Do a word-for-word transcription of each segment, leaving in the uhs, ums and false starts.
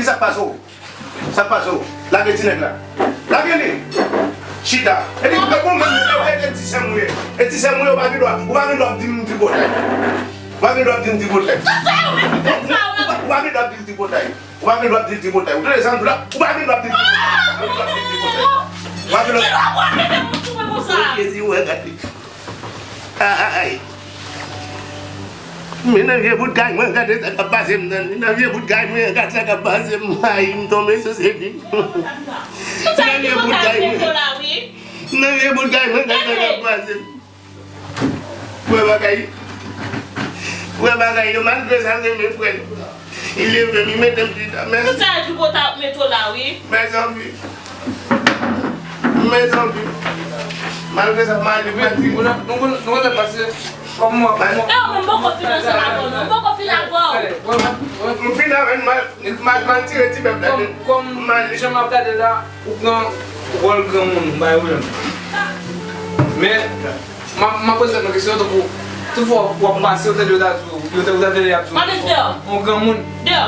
Sa k pase w? Sa k pase w? Lage ti nèg la. Lage li. Chita. E li, e bon, men, e, e, e ti sè m ou ye. E ti sè m ou ye, ou pa gen dwa, ou pa gen dwa ap di m tripotay. Ou pa gen dwa ap di m tripotay. Tout sa yo menm, tout sa yo menm. Ou pa, ou pa gen dwa ap di l tripotay. Ou pa gen dwa ap di l tripotay. Ou tande sa m di w la? Ou pa gen dwa ap di l tripotay. Ou pa gen dwa ap di l tripotay. Ou pa gen dwa. Ki lwa pou ap mete moun sou mwen konsa? Jezi, ou wè, gade. Ay. Men nan vye bout kay mwen, gade sa k ap pase m nan. Men nan vye bout kay mwen, gade sa k ap pase m. Ay, m tonbe sou seri. Tout sa yo te konn ap mete w la, wi. Nan vye bout kay mwen, gade sa k ap pase m. Wè bagay. Wè bagay yo, malgre sa, se men frè l. Li leve m, li mete m chita. Men. Tout sa yo tripotay ap mete w la, wi. Mezanmi. Mezanmi. Malgre sa, m ale pati. Nou, nou, nou, nou, nou pase. Kòman, kòman? E, ou menm, m poko fin ansanm avè w, non. M poko fin avè w. M fin avè l, mal, mal, mal tire ti bèf la. Kòm, kòm jan m ap gade la, ou pran wòl granmoun, ou bay pwoblèm. Men, m ap, m ap poze tèt mwen kesyon, tankou, tout fwa w ap pase, ou tande yo ta di w, yo ta, ou ta tande y ap di w, yon granmoun. Deyò.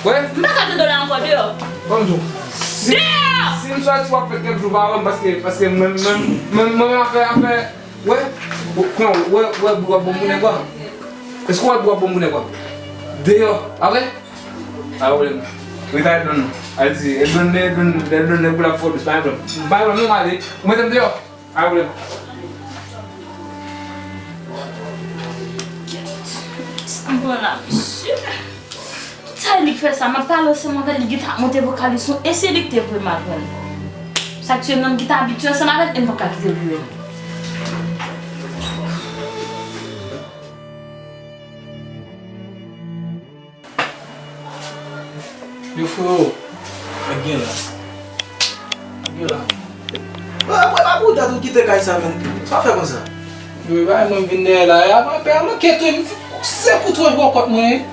Wè? M pa ka tande w la ankò, deyò. Ban m di w. Si, deyò! Si m sòti w ap fè kèk jou pa wè m, paske, paske mwen, mwen, mwen, mwen afè, afè, wè, bon, pran, wè, wè, bri w ap bon pou nèg wa. Èske w wè bri w ap bon pou nèg wa? Deyò, apre? Pa pwoblèm. Ret al donn. Al di, e donn, e donn, e donn nèg ou la fò dous, pa pwoblèm. Pa pwoblèm, non, m ale. Ou mete m deyò. Pa pwoblèm. Sa m pran la, mesye. Tout sa li k fè sa, m ap pale ansanm avè l, li gentan ap monte vokal li sou, e se li k te voye m al pran l. Sa k fè menm ki t abitye ansanm avè l, e m p ap ka kite l vire m. Yo, freo, nèg gen la. Nèg gen la. Wè, wè, pa pou dat ou kite kay sa, menm. Sa w fè konsa? Yo, e pa mwen vin dèyè la. E apa pè a manke tou, se kout wòch bò kòt mwen.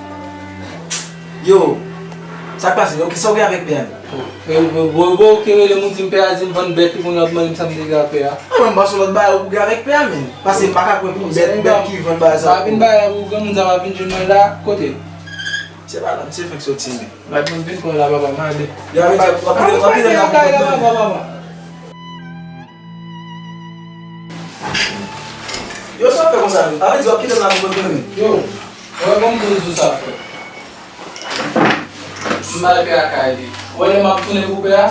Yo, sa k pase? Yo, kisa w gen avèk pè a? Yo, yo, yo, yo, ou ki rele m, ou di m pè a di m vann bèt li, kounye a w ap mande m sa m te gen ak pè a. Mwen, m panse lòt bagay ou gen avèk pè a, menm. Paske m pa ka kwè pou bèt, bèt ki vann bagay sa. Pa vin bagay la pou granmoun sa, pa vin jwenn mwen la, kote? Se pa la, misye fèk soti, men. Gad mwen vin pran la, papa, m ale. Yo, avè di, w ap kite, w ap kite m la pou kont mwen. Yo, sa w fè konsa, menm? Avè di, w ap kite m la pou kont mwen, menm. Yo, wè, ban m poze sou sa, frè. M bay pè a kay li. Wè, lè m ap tounen pou pè a,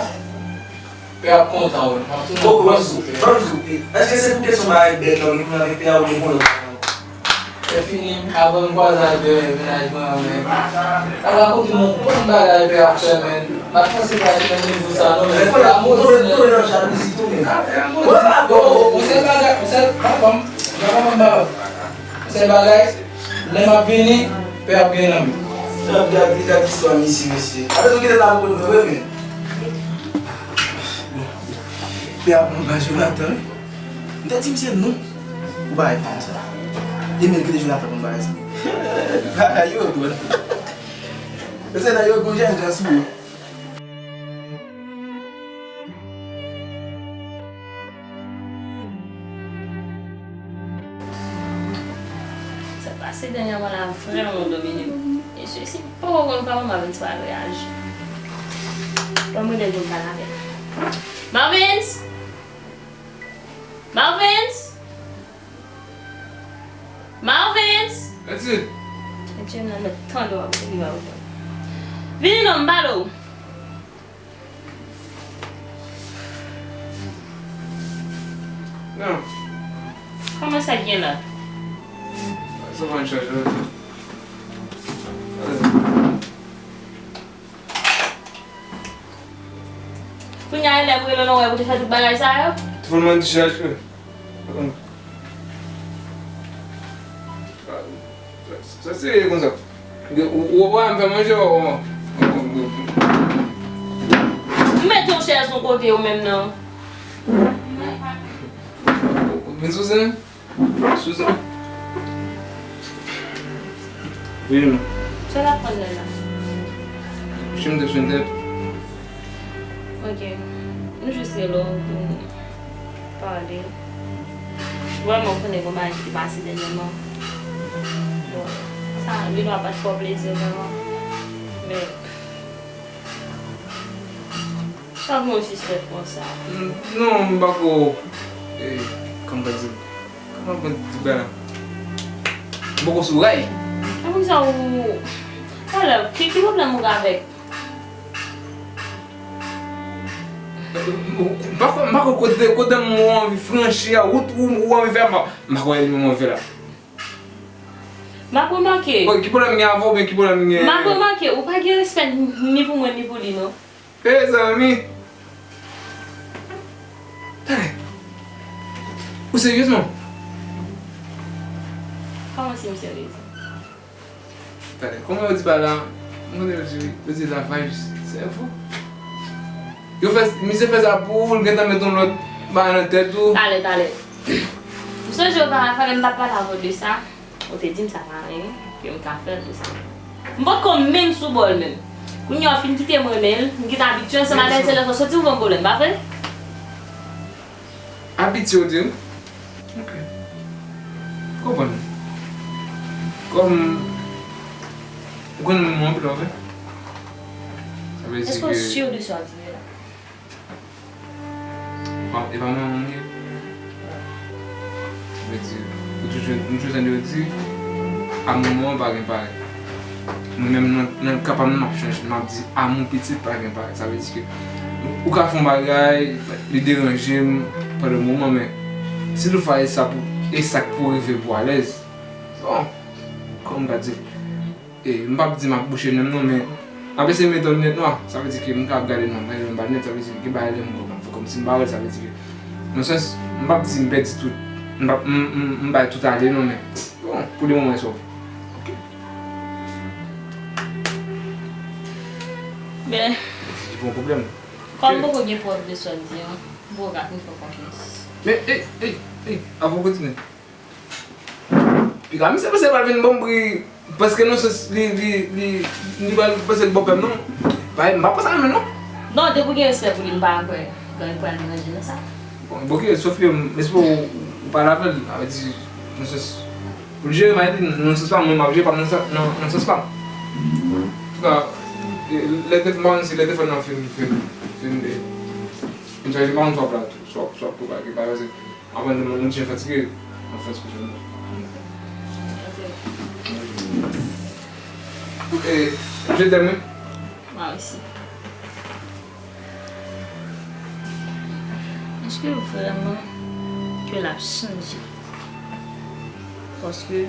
pè a ap kontan, wè. M ap tounen pou pè a. Ban m di w, èske se pou kesyon bagay bèt la, ou gen pwoblèm avèk pè a, ou gen pwoblèm? Lè fini, avan n kwaze ak dèyè mennaj mwen an, men. Ala kote m ap konn bagay pè ap fè, men. M ap panse pa se nan nivo sa, non, men. Pè a modi, men. Yon sèl bagay, yon sèl, papa m, papa m, papa m. Yon sèl bagay, lè m ap vini, pè ap gen nan men. Gad, gad, gad istwa misye, mesye. Apre tou kite la pou nou, wi, men. Bon. Pè ap angaje Jonathan, wi. M te di misye non. Ou pa wè fanm sa. E men kite Jonathan konn bagay sa. Bagay yo dwòl. Mesye nan yo gon jèn jan sou yo. Sa k pase dènyèman la vrèman domine m. Mesye, si m poko konn kòman Marvins pral reyaji. Ban m rele l pou m pale avè l. Marvins! Marvins! Marvins! Etid! Etid nan mèt tande w ap li w ap. Vini non, m pale w. Non. Kòman sa k gen la? Sa va n chaje. Kounye a, e lè m rele w, non, wè, pou te fè tout bagay sa yo? Telefòn mwen te chaje. Sa serye konsa. Ou, ou pa m fè manje, ou. M mete yon chèz yon kote ou menm nan. Vin sou zen. Sou zen. Wi, m. Sa l ap pran lè la? Chim te sou entèt. Ok. Nou jis rele w pou n pale. Vrèman, ou konnen gon bagay ki te pase dènyèman. Bon, sa, li pa t fè w plezi vrèman. Men, Sa gen yon sispèk konsa. N-, non, m pa ko, eh, kòman ka di, kòman ka di bagay la? M poko sou ray. Kòman sa ou, talè, ki, ki pwoblèm ou gen avèk? M pa ko, m pa ko kote, kote m ou anvi franchi a, wout ou, ou anvi fè, m pa, m pa ko elmi m anvi fè la. M ap remake. Bon, ki pwoblèm gen avè w, oubyen ki pwoblèm gen? M ap remake, ou pa gen respè ni pou mwen, ni pou li, non. Mezanmi! Talè! Ou seryezman? Kòman si m seryez? Talè, kòman yo di bagay la? M konn yo di, yo di lavaj sèvo. Yo fè, misye fè sa pou ou, l gentan met yon lòt bagay nan tèt ou. Talè, talè. Ou sonje oparavan lè m t ap pale avè w de sa? Ou te di m sa pa anyen ke m ka fè l de sa. M potko menm sou bò l menm. Kounye a w fin kite m renmen l, m gentan abitye ansanm avè l, se lè sa w soti pou ban m pwoblèm, pa vre? Abitye w di m? Ok. Konprann. Kòm ou konn mwen anpil, pa vre? Sa vle di ke... Èske w si de sa w di la? Bon, e pa mwen menm li ye. Sa vle di, ou toujou, nou toujou tande yo di, amou mò pa gen parèy. Mwen menm nan, nan ka pa m nan, m ap chanje, m ap di, amou pitit pa gen parèy. Sa vle di ke ou ka fè yon bagay, li deranje m pandan yon moman, men si toutfwa e sa pou, e sa k pou rive pou alèz, bon, kòman m ka di, e, m p ap di m ap bouche nen m non, men m ap eseye mete yon linèt nwa. Sa vle di ke m ka ap gade non, men m pa linèt, sa vle di ke gen bagay lè m wè, m ap fè kòmsi m pa wè l, sa vle di ke, nan sans, m p ap di m pèdi tout, m p ap, m, m, m bay tout ale non, men, bon, pou le moman, e sa w vle. Ok. Men, se pa yon pwoblèm. Kòm m poko gen prèv de sa w di an, m poko ka fin fè w konfyans. Men, ey, ey, ey, avan w kontinye. Piga misye panse l pral vin ban m bri, paske nan sans li, li, li, li pral panse l bòpè m non. Bay, m pa panse sa menm non. Non, depi w gen respè pou li, m pa kwè gen anyen k pral deranje nan sa. Bon, ok, sòf ke m espere w, w pale avè l, sa vle di, nan sans, pou l jere may li, nan sans pa m, mwen m ap jere pa m nan sa, nan, nan sans pa m. Antouka, e, lè telefòn, m pa konn si lè telefòn nan fin, fin, fin, e, fin chaje, m pa konn si w ap la tou, si w ap, si w ap tou pa gen bagay, paske apre, m, m ti jan fatige, m ap fè ti kout jan. E, je t'aime, wi. Mwen osi. Èske vrèman ke l ap chanje? Paske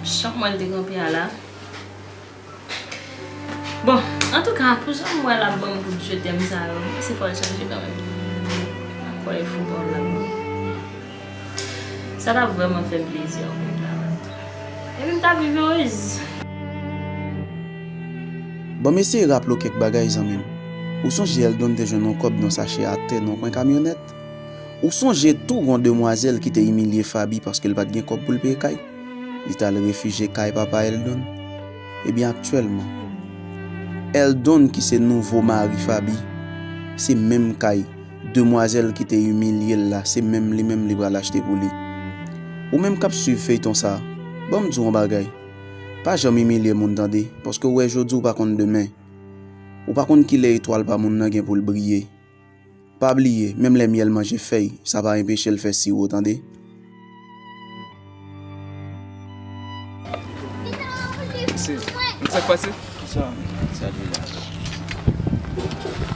chan mwen l te kanpe a la. Bon, antouka, pou jan m wè l ap ban m kout je t'aime sa yo, se fò l chanje kanmenm. Ankò e fou pa w la ban m. Sa t ap vrèman fè m plezi ankò m ta wè l. Epi m t ap viv erez. Ban m eseye raple w kèk bagay, zanmi m. Ou sonje Eldon te jwenn yon kòb nan sachè atè nan yon kwen kamyonèt? Ou sonje tou yon demwazèl ki te imilye Faby paske l pa t gen kòb pou l peye kay? Li t al refijye kay papa Eldon. Ebyen, aktyèlman, Eldon ki se nouvo mari Faby, se menm kay demwazèl ki te imilye l la, se menm li menm li pral achte pou li. Ou menm k ap swiv feyton sa, ban m di w yon bagay. Pa janm imilye moun, tande, paske w wè jodi w pa konn demen. Ou pa konn kilè etwal pa moun nan gen pou l briye. Pa bliye, menm lè myèl manje fèy, sa pa enpeche l fè siwo, tande. Mesye, nou sa k pase? Kisa? Sa deja.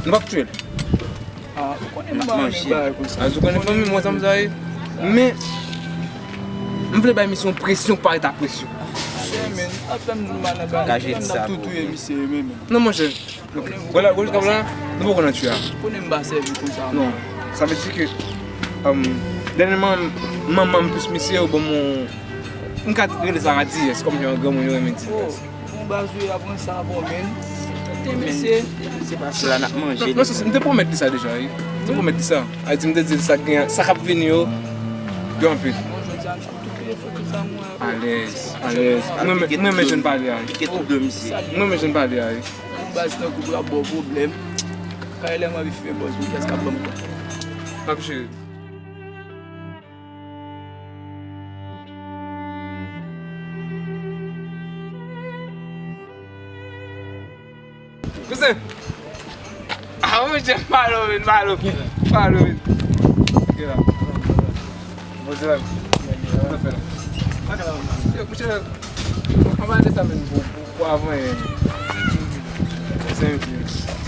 Nou p ap touye l. Ah, ou konnen m pa renmen bagay konsa. Ah, ou konnen fanmi mwen sa m sa ye. Men, m vle bay misye yon presyon parèt a presyon. Mesye, men, ap fè m di m pa nan bagay. Kaje sa, ap tou touye misye, men. Non, monchè. Ok. Bon, la, bon, jiska la, nou poko nan tye a. Konnen m pa sèvi konsa. Non. Sa vle di ke, um, dènyèman, manman m plis misye, yo ban m yon, m ka rele sa radiyès, kòm jan granmoun yo renmen di l. Oh, bon, baz, wi, aprann sa avè w, men. Tande, mesye. Se pa sila n ap manje. Non, non, se, m te pwomèt li sa deja, wi. M te pwomèt li sa. A di, m te di l sa k gen, sa k ap vini yo, gen anpil. Bon, jodi a, m ap tou peye fò tout sa, mwen. Alèz, alèz. Mwen, mwen, mwen, jèn pale a, wi. Pike tout de misye. Mwen, mwen, jèn pale a, wi. Baz tankou pou l ap ba w pwoblèm. Kay lè m anvi fimen bòz, men kiyès k ap ban m kòb? M ap jere. Kouzen! Ah, monchè, m pa love, m pa love. M pa love. Ok la. Bon, se la. Sa fè la. Yo, monchè, anba de sa menm pou, pou, pou avan, eh. Thank you.